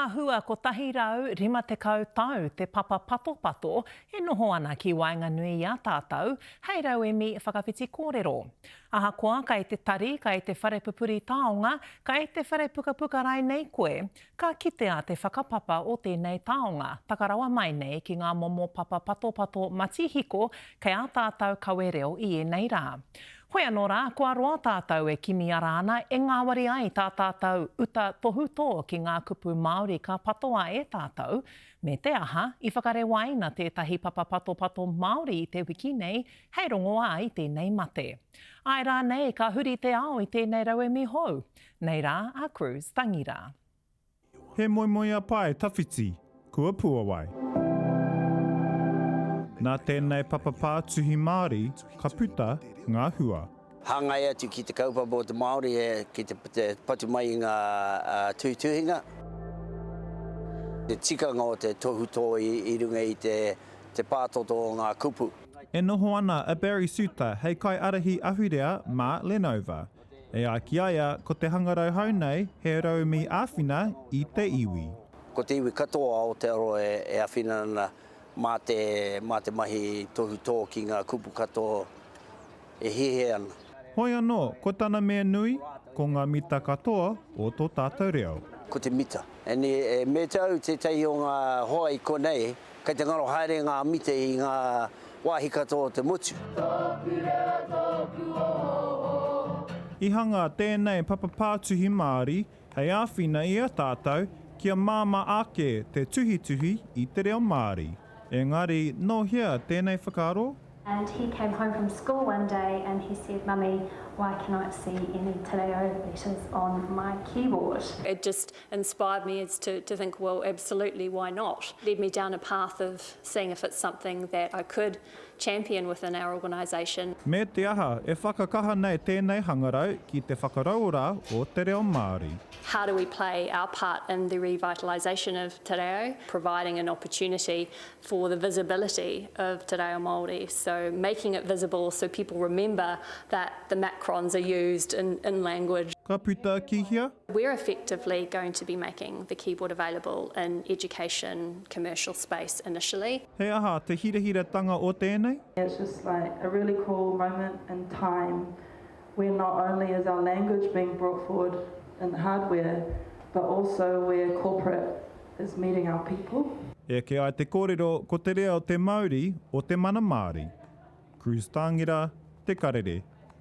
āhua 150 tau te papa patopato e noho ana ki waenganui i a tātou hei rauemi whakawhiti kōrero. Ahakoa kei te tari, kei te whare pupuri taonga, kei te whare pukapuka rainei koe, ka kitea te whakapapa o tēnei taonga, taka rawa mai nei ki ngā momo papa patopato matihiko kei ā tātou kawe reo i ēnei rā. Hoi anō rā, kua roa tātou e kimi ara ana e ngāwari ai tā tātou uta tohutō ki ngā kupu Māori ka patoa e tātou, me te aha, i whakarewaina tētahi papa patopato Māori i te wiki nei hei rongoā i tēnei mate. Āe rānei ka huri te ao i tēnei rauemi hou? Nei rā a Cruz Tangira. He moemoeā pae tawhiti kua puawai. Nā tēnei papapā tuhi Māori ka puta ngā hua. Hāngai atu ki te kaupapa o te Māori ki te patu mai i ngā tuhituhinga. Te tikanga o te tohutō i runga i te pātoto o ngā kupu. E noho ana a Barry Suter hei kaiārahi ahurea mā Lenova. E ai ki a ia, ko te hangarau hou nei he rauemi āwhina i te iwi. Ko te iwi katoa o Aotearoa e āwhina ana mā te, mā te mahi tohutō ki ngā kupu katoa e hiahia ana. Hoi anō, ko tana mea nui, ko ngā mita katoa o tō tātou reo. Ko te mita. E me te au tētahi o ngā hoa i konei, kei te ngaro haere ngā mita i ngā wāhi katoa o te motu. Tōku reo, tōku ohooho. I hangā tēnei papa pātuhi Māori hei āwhina i a tātou kia māmā ake te tuhituhi i te reo Māori. Engari, nō hea tēnei whakaaro? And he came home from school one day and he said, Mummy, why can I see any te reo letters on my keyboard? It just inspired me as to, to think, well, absolutely, why not? Led me down a path of seeing if it's something that I could champion within our organisation. Me te aha, e whakakaha nei tēnei hangarau ki te whakarauora o te reo Māori. How do we play our part in the revitalisation of te reo, providing an opportunity for the visibility of te reo Māori, so making it visible so people remember that the macrons are used in, in language. Ka puta ki hea? We're effectively going to be making the keyboard available in education, commercial space initially. He aha te hirahiratanga o tēnei? It's just like a really cool moment in time where not only is our language being brought forward in hardware, but also where corporate is meeting our people. E eke ai te kōrero ko te reo te mauri o te mana Māori. Cruz Tāngira, Te Karere.